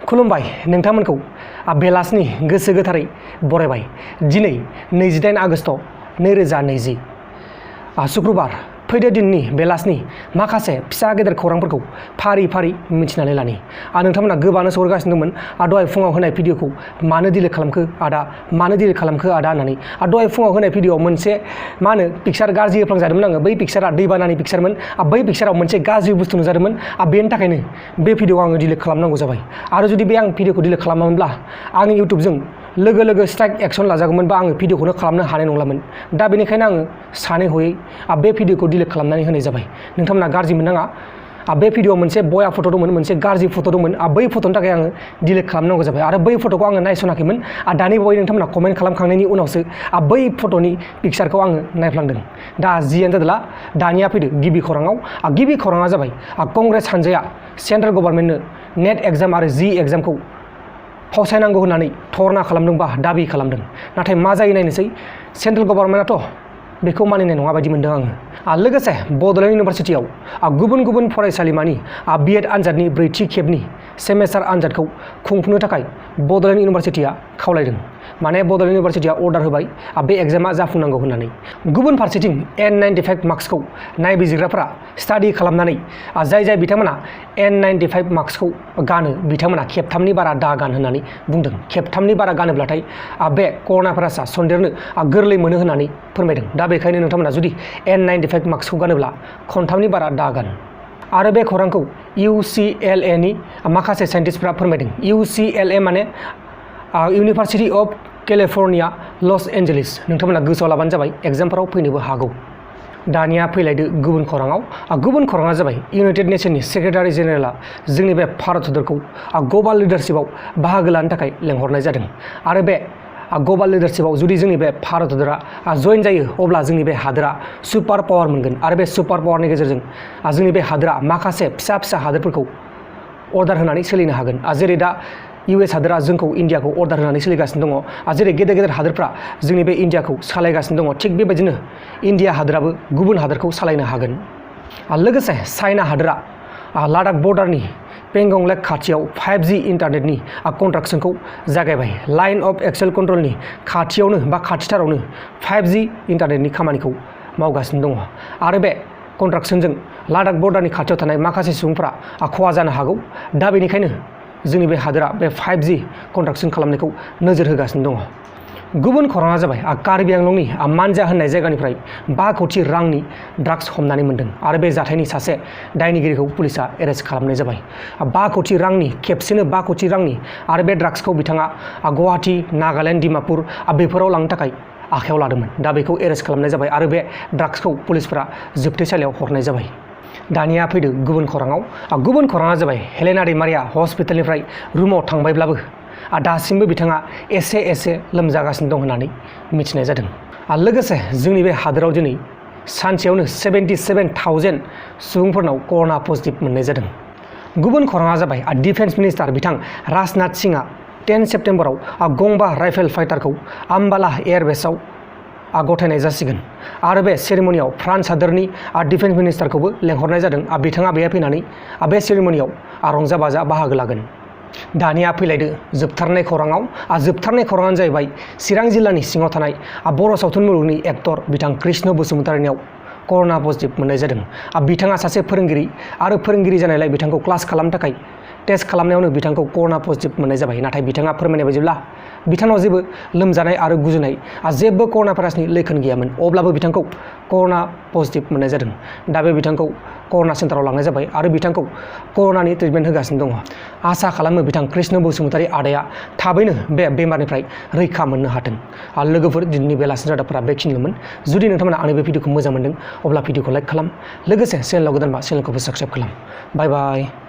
खुलुमबाय नोंथांमोनखौ बेलासिनि गोसो गोथारै बरायबाय। दिनै 28 आगस्ट 2020 शुक्रबार फैदो दिननि बेलासिनि माखासे फिसा गेदेर खौरांफोरखौ फारि फारि मिथिनानै लानि। नोंथांमोना गोबानो सोंगासिनो दंमोन दहाय फुङाव होनाय भिडिअखौ मानो डिलिट खालामखो आदा होननानै। दहाय फुङाव होनाय भिडिअआव मोनसे पिक्सार गाज्रि होफ्लांजादोंमोन आङो। बै पिक्सारा दैबानानि पिक्सारमोन। बै पिक्साराव मोनसे गाज्रि बुस्थु नुजादोंमोन। बेनि थाखायनो बे भिडिअखौ आङो डिलिट खालामनांगौ जाबाय। आरो जुदि बे आं भिडिअखौ डिलिट खालामामोनब्ला आं इउट्युबजों लोगो स्ट्राइक एक्सन लाजागौमोन बा आङो भिडिअखौनो खालामनो हानाय नंलामोन। दा बेनिखायनो आङो सानै हयै बे भिडिअखौ डिलिट खालामनानै होनाय जाबाय। नोंथांमोना गाज्रि मोननाङा। बे भिडिअआव मोनसे बया फट' दंमोन, मोनसे गाज्रि फट' दंमोन। बै फट'नि थाखाय आङो डिलिट खालामनांगौ जाबाय। आरो बै फट'खौ आङो नायसनाखैमोन। दानि बावै नोंथांमोना कमेन्ट खालामखांनायनि उनावसो बै फट'नि पिक्सारखौ आङो नायफ्लांदों। दा जियानो जादोला दानिया फैदो गिबि खौराङाव। गिबि खौराङा जाबाय कंग्रेस हानजाया सेन्ट्रेल गभर्नमेन्टनो नेट एग्जाम आरो जि एग्जामखौ फावसायनांगौ होननानै धरना खालामदों बा दाबि खालामदों। नाथाय मा जायो नायनोसै। सेन्ट्रेल गभर्नमेन्टआथ' बेखौ मानिनाय नङा बायदि मोनदों आङो। लोगोसे बड'लेण्ड इउनिभारसिटियाव गुबुन फरायसालिमानि बिएड आनजादनि 4थि खेबनि सेमेस्टार आनजादखौ खुंफुंनो थाखाय बड'लेण्ड इउनिभारसिटिया खावलायदों। माने बड'लेण्ड इउनिभारसिटिया अर्डार होबाय बे एग्जामा जाफुंनांगौ होननानै। गुबुन फारसेथिं N95 मार्क्सखौ नायबिजिरग्राफोरा स्टाडि खालामनानै जाय बिथांमोना N95 मार्क्सखौ गानो बिथांमोना खेबथामनि बारा दा गान होननानै बुंदों। खेबथामनि बारा गानोब्लाथाय बे कर'ना भाइरासआ सन्देरनो गोरलै मोनो होननानै फोरमायदों। दा बेखायनो नोंथांमोना जुदि N95 मार्क्सखौ गानोब्ला खनथामनि बारा दा गान। आरो बे खौरांखौ UCLA नि माखासे साइन्टिस्टफ्रा फोरमायदों। UCLA माने university of California Los Angeles. नोंथांमोना गोसोआव लाबानो जाबाय, एग्जामफोराव फैनोबो हागौ। दानिया फैलायदो गुबुन खौराङाव। गुबुन खौराङा जाबाय इउनाइटेड नेशननि सेक्रेटारि जेनेरेला जोंनि बे भारत हादरखौ ग्ल'बाल लिडारशिपआव बाहागो लानो थाखाय लेंहरनाय जादों। आरो बे ग्ल'बाल लिडारशिपआव जुदि जोंनि बे भारत हादरा जयेन जायो अब्ला जोंनि बे हादोरा सुपार पावार मोनगोन। आरो बे सुपार पावारनि गेजेरजों जोंनि बे हादोरा माखासे फिसा हादोरफोरखौ अर्डार होनानै सोलिनो हागोन। जेरै दा US हादोरा जोंखौ इन्डियाखौ अर्डार होनानै सोलिगासिनो दङ। जेरै गेदेर हादोरफ्रा जोंनि बे इन्डियाखौ सालायगासिनो दङ, थिग बेबायदिनो इन्डिया हादोराबो गुबुन हादोरखौ सालायनो हागोन। लोगोसे चाइना हादोरा लादाख बर्डारनि पेंगं लेक खाथियाव 5G इन्टारनेटनि कन्ट्राक्सनखौ जागायबाय। लाइन अफ एक्सेल कन्ट्रलनि खाथियावनो बा खाथिथारावनो 5G इन्टारनेटनि खामानिखौ मावगासिनो दङ। आरो बे कन्ट्राक्सनजों लादाख बर्डारनि खाथियाव थानाय माखासे सुबुंफोरा खहा जानो हागौ। दा बेनिखायनो जोंनि बे हादोरा बे 5G कन्ट्राक्सन खालामनायखौ नोजोर होगासिनो दङ। गुबुन खौराङा जाबाय कार्बि आंलंनि मानजा होननाय जायगानिफ्राय 5 कोटि रांनि ड्राग्स हमनानै मोनदों। आरो बे जाथायनि सासे दायनिगिरिखौ पुलिसा एरेस्ट खालामनाय जाबाय। 5 कोटि रांनि खेबसेनो 5 कोटि रांनि। आरो बे ड्राग्सखौ बिथाङा गुवाहाटि, नागालेण्ड, डिमापुर बेफोराव लांनो थाखाय आखायाव लादोंमोन। दा बेखौ एरेस्ट खालामनाय जाबाय। आरो बे ड्राग्सखौ पुलिसफोरा जोबथेसालियाव हरनाय जाबाय। दानिया फैदो गुबुन खौराङाव। गुबुन खौराङा जाबाय हेलेना दैमारिया हस्पिटालनिफ्राय रुमाव थांबायब्लाबो दासिमबो बिथाङा एसे लोमजागासिनो दं होननानै मिथिनाय जादों। लोगोसे जोंनि बे हादोराव दिनै सानसेयावनो 77,000 सुबुंफोरनाव कर'ना पजिटिभ मोननाय जादों। गुबुन खौराङा जाबाय डिफेन्स मिनिस्टार बिथां राजनाथ सिंहआ 10 सेप्तेम्बराव गंबा राइफेल फाइटारखौ आम्बाला एयारबेसआव गथायनाय जासिगोन। आरो बे सेरेमनियाव फ्रान्स हादोरनि डिफेन्स मिनिस्टारखौबो लेंहरनाय जादों। बिथाङा बेहाय फैनानै बे सेरेमनियाव रंजा बाजा बाहागो लागोन। दानिया फैलायदो जोबथारनाय खौराङाव। जोबथारनाय खौराङानो जाहैबाय चिरां जिल्लानि सिङाव थानाय बर' सावथुन मुलुगनि एक्टर बिथां कृष्ण बसुमतारिनियाव कर'ना पजिटिभ मोननाय जादों। बिथाङा सासे फोरोंगिरि आरो फोरोंगिरि जानायलाय बिथांखौ क्लास खालामनो थाखाय टेस्ट खालामनायावनो बिथांखौ कर'ना पजिटिभ मोननाय जाबाय। नाथाय बिथाङा फोरमायनाय बायदिब्ला बिथांनाव जेबो लोमजानाय आरो गुजुनाय जेबो कर'ना भाइरासनि लैखोन गैयामोन। अब्लाबो बिथांखौ कर'ना पजिटिभ मोननाय जादों। दा बे बिथांखौ कर'ना सेन्टाराव लांनाय जाबाय आरो बिथांखौ कर'नानि ट्रिटमेन्ट होगासिनो दङ। आसा खालामो बिथां कृष्ण बसुमतारि आदाया थाबैनो बे बेमारनिफ्राय रैखा मोननो हाथों। लोगोफोर, दिनैनि बेलासिनि रादाबफोरा बेखिनिल'मोन। जुदि नोंथांमोना आंनि बे भिडिअखौ मोजां मोनदों अब्ला भिडिअखौ लाइक खालाम। लोगोसे चेनेलाव गोदानबा चेनेलखौबो साबस्क्राइब खालाम। बाय बाय।